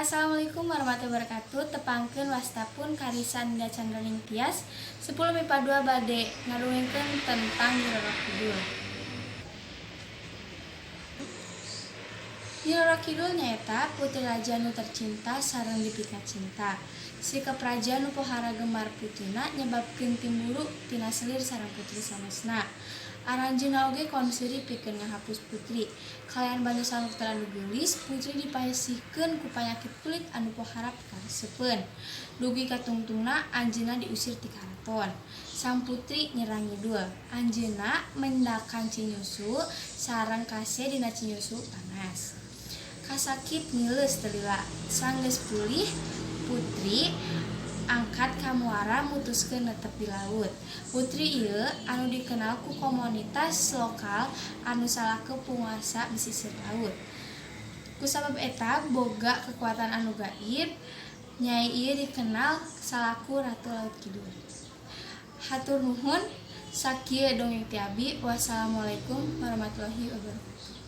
Assalamualaikum warahmatullahi wabarakatuh. Tepangkeun, wasta pun Karisa Nida Chandraning Tias 10 MIPA 2 bade ngadongengkeun tentang Nyi Roro Kidul. Nyi Roro Kidul nyaeta putri raja nu tercinta sareng dipikacinta. Sikap raja nu pohara gemar putrina nyebabkeun timburu tina selir sareng putri sanesna. Aranjeunna oge kon seuri pikeun ngahapus putri. Kalayan bantosan dokter anu geulis, putri dipasihkeun ku panyakit kulit anu pohara pikaresepeun. Dugi ka tungtungna anjeunna diusir ti karaton. Sang putri nyerang ngidul. Anjeunna mendakan cinyusu sareng kase dina cinyusu panas. Kasakit ngileus teu lila. Sanggeus pulih, putri angkat ka muara mutuskeun netep di laut. Putri ieu anu dikenal ku komunitas lokal anu salaku panguasa pesisir laut. Kusabab eta boga kekuatan anu gaib, nyai ieu dikenal salaku Ratu Laut Kidul. Hatur nuhun, sakieu dongeng ti abi. Wassalamualaikum warahmatullahi wabarakatuh.